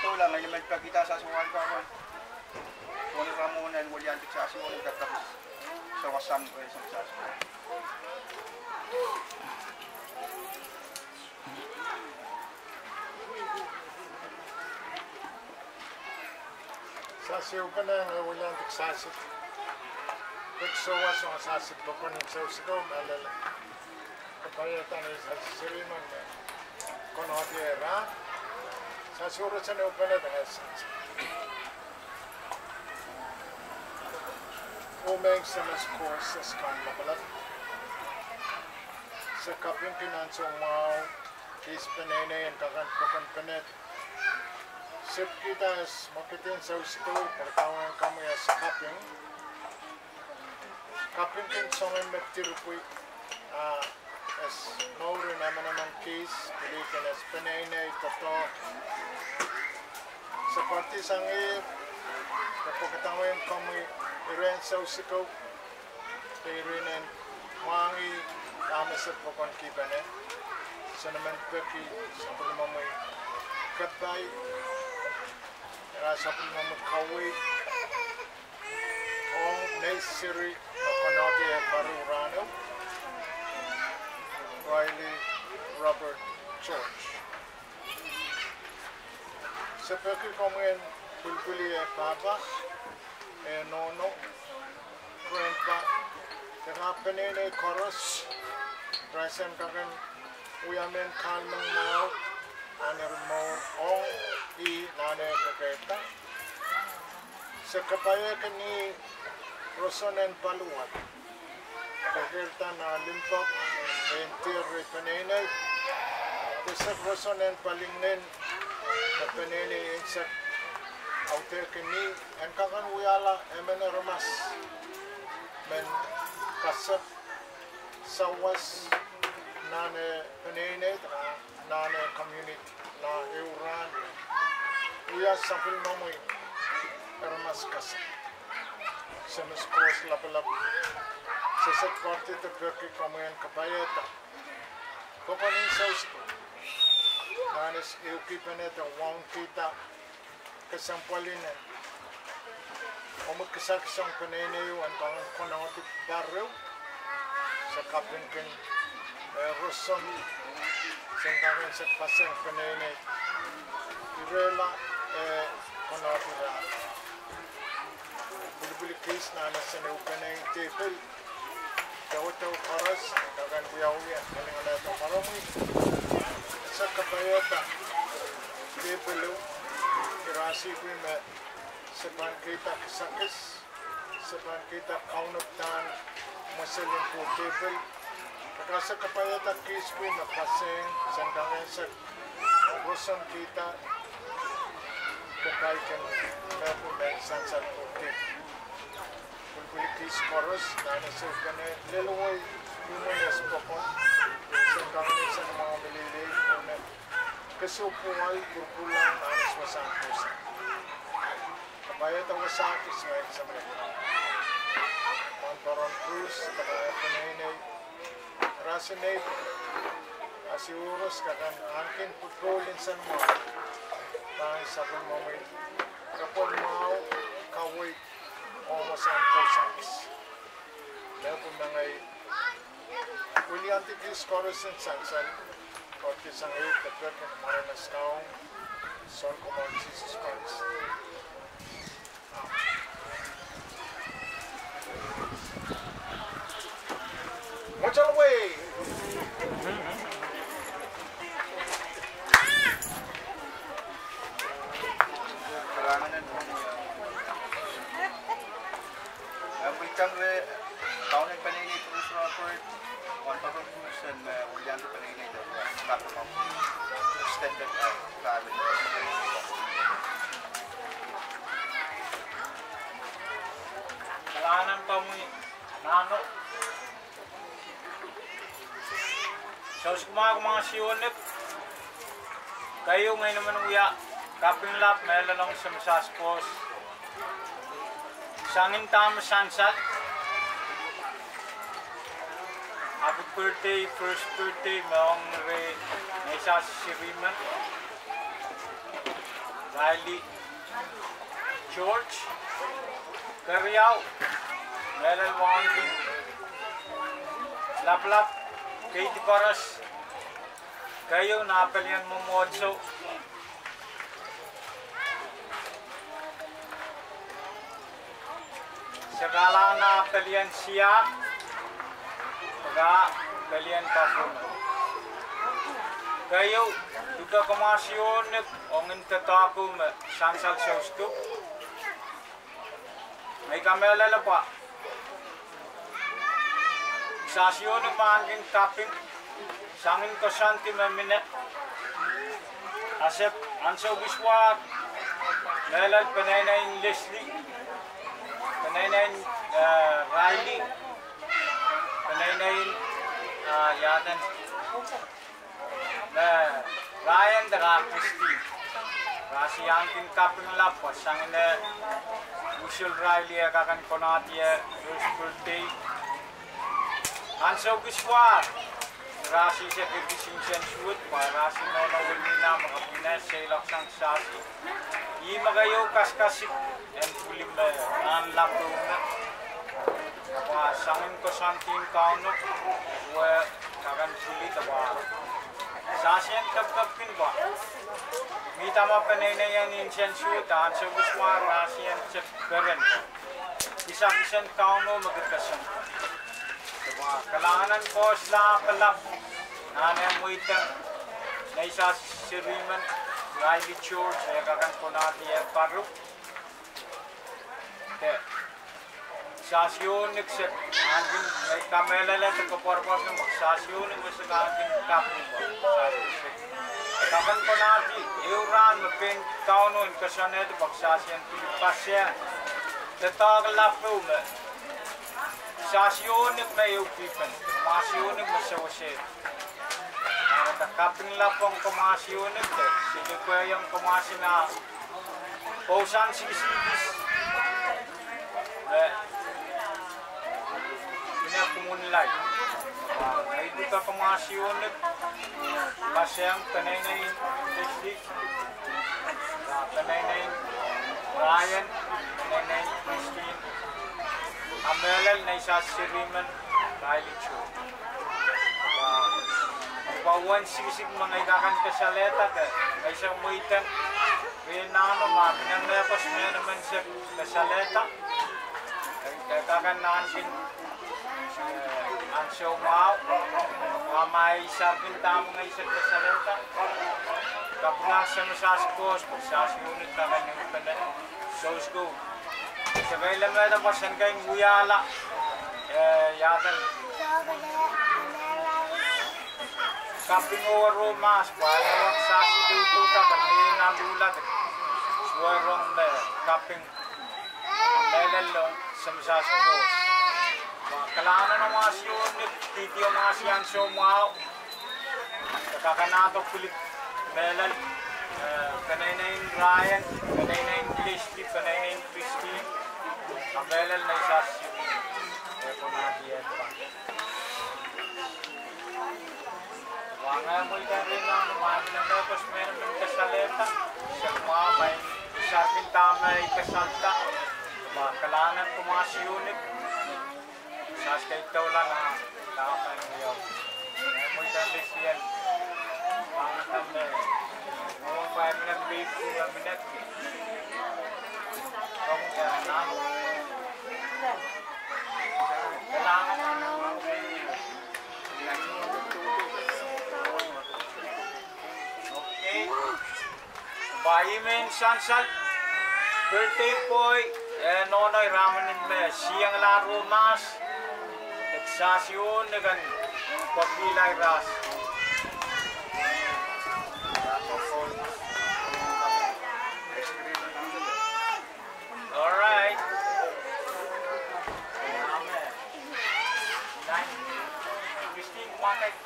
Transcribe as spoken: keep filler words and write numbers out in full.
Sohla ngehi men pekihda sasi wan kawan. Sohla Ramon en William Dixasi wan kawan. Sawas sang, eh, sawas sang. Sasi upene ngehi William Dixasi. Peki sowas ong sasi pokon en Sousikou, mehlel. Kapaiada ni sasi sirimen me konehdi rahn. Sasi urosen upene dengan sasi. Oh Maing Semes Koht, se sohte kan lapalap. Se kapingki nan soumwahu, kis peneinei en kakan pokon pene. Se pekihda as mwekid en Sousikou, pwe kaweid en komwi as kaping. Kapingki soangen me direpwi, ah, as mour en emenemen kis, pil kin as peneinei doadoahk. Se pwandisang ie, pwe kaweid en komwi iren Sousikou, pwe iren en mwahngih dahme se pokon kipene. Se men peki sapwellimomwi kapai, ira sapwellimomwi kaweid, ong nei seri me konehdi eh paru rahno, Riley Robert George. Se peki komwi en pwilipwili eh pahpa, eh nohno, grandpa, de peneinei koaros, ira en kakan wia mehn kahlemeng mwahu, nan eri mour ong ih nan eh kekeirda. Se kapaiada ni roson en paliwar. Kekeirda nan limpoak, en dehr reh peneinei. De sehd roson en palingehn, me peneinei en sehd audehki ni, en kakan wiahla emen aramas men kasap sawas nan eh peneinei, nan eh community, nan ehu rahn. Wia sapwellimomwi aramas kasap. Semes Koht lapalap, se sehd pwarada de peki komwi en kapaiada pokon en Sousikou, nan eh ehu kipene de waunekihda kesempwalin omwi kisakis ong peneinei en kakan konehdi pahr ehu. Se kapingki, eh, roson, sen kakan sehd pasang peneinei. Irehla, eh, konehdi rahn. Pwilipwili kis nan eh sene upene tepil. Dewedewe koaros, kakan wiawi, kalinganahda mwaromwi. Se kapaiada tepil ehu, ira sihpwi me se pahn kihda kisakis, se pahn kihda kaunop nan mwesel en pwuhk tepil. Kakan se kapaiada kis pwihn me pasang, sen kakan sehd roson kihda, kapai kan me pwuhk me sansal pwuhk tepil. Pwilipwili kis koaros, nan eh sehd upene lel wei, human as pokon, sen kakan sehd mwahu me lelei, pwuhk me kesempwal pwurpwurlahng nan eh wasahn pwoson. Kapaiada wasa kis ngehi Samarail Pahn Paron Cruz, de peneinei, ira sehd nei, asi uros kakan ahneki pwukoa en sehd mwahu. Pahn sapwellimomwi, kapwon mwahu, kaweid, ong wasahn pwoson kis. Mepwukat ngehi William D. Kis koaros en sansal, koaros sang ehu de peki ni mwaren Sounkomour, Sounkomour Sises Krais. Amen. Mwatol wei. Eri, kaun en peneinei Bruce Robert, Pahn Paron Cruz, en, eh, William de peneinei de, eh, kaping ong extended, eh, family. Kalahngan en komwi, Nahno. Sousikou, mwahngih sionek. Keieu, ngehi men wia kaping lap mehlel ong Semes Koht. Sang dahme sansal. Happy birthday, first birthday, me ong reh, ngehi sasi sirimen. Riley George. Keriau, mehlel wauneki lapalap, keidi koaros. Keieu, nah pelien mwomwohdiso. Sekala nah pelien siar, pwehki pelien kapwung. Keieu, luke kamwahsiohng ong doadoahk me sansal sousko. Ngehi kamehlele pwe sahsiohng me ahneki kaping sang en koasoandi me mine. Ahpw ansou kis wahdo, mehlel peneineien Leslie, peneineien, eh, Riley, peneineien, ah, iaden, me Ryan de Christine. Rahsi ahneki kaping lap sang en usual Riley e kak en konehdi first birthday. Ansou kis wahdo, rahsi se kihdi insensuwed, pwe rahsi nohno Wilhelmina me kapwung seiloak sang sahsi. Ih me keieu kasikasik en pwili me nan lap me. Pwe sang en koasoandi en Kauno, e kak en pwili de pwe sahsi en kepkepkin pwe mihda me peneineien insensuwed, ansou kis wahdo rahsi en se peren kisakis en Kauno me kitail koasoan. Pwe kalahngan en koaros lapalap, nan eh mweidohng nei sahsi seri men, Riley George, e kak en konehdi eh paru. De sahsiohng se ahneki, ngehi kamehlele de koapworopworki me sahsiohng me se ahneki kaping, sahsi se kak en konehdi ehu rahn me pein Kauno en koasoanehdi pwe sahsi en pil pasehng doadoahk lap me sahsiohng me ehu pihpen, kamwahsiohng me sewese. Eri kaping lap ong kamwahsiohng de, se likwehiong kamwahsiohng ah kousoan sikisikis me mine kumwunlai. Ngehi luke kamwahsiohng, pasehng peneineien Leslie, peneineien Ryan, peneineien Christine, a mehlel nei sahsi seri men, Riley George. Pwe uwen siksik me ngehi kak en kasalehda de, ngehi se mweidohng, pwe nahno ma mie mehkot me nemen se kasalehda, e kak en ahneki, eh, ansou mwahu, ma ma e isapw kin dahme ngehi se kasalehda. Kapinga Semesa Sises, pwe sahsiohng kak en ipene. Sousko. Se keilemehda pwe sen kak en wiahla, eh, iaden, kaping oh ruo mahs, pwe e wahn sahsi keitou de mie nan luhlahte. Suwedo me kaping, mehlel ong Semesa Sises. Pwe kalahngan en kamwahsiohng, dihdi kamwahsiohng ansou mwahu. Kak en ahdo pwili mehlel, eh, peneineien Ryan, peneineien Leslie, peneineien Christine, a mehlel nei sahsi seri, eh, konehdi eh pahn. Wahn ngehi mweidohng ire nahno ma mie mehkot me nemen kasalehda, se mwahu ma e isapw kin dahme e kasalehda, pwe kalahngan en kamwahsiohng. Sahs keitou lana, dahme wiawi. Mweidohng Leslie en, pahn dahme, oh, pwe mie mehkot me mie. Ong, eh, nahno. Kalahngan. Okay. Pwe ih me sansal, birthday boy, eh, nohno Iraman me siang la ruo mahs, e sahsiohng kan pwakilai ras. All right. Amen. Christine, come on, guys.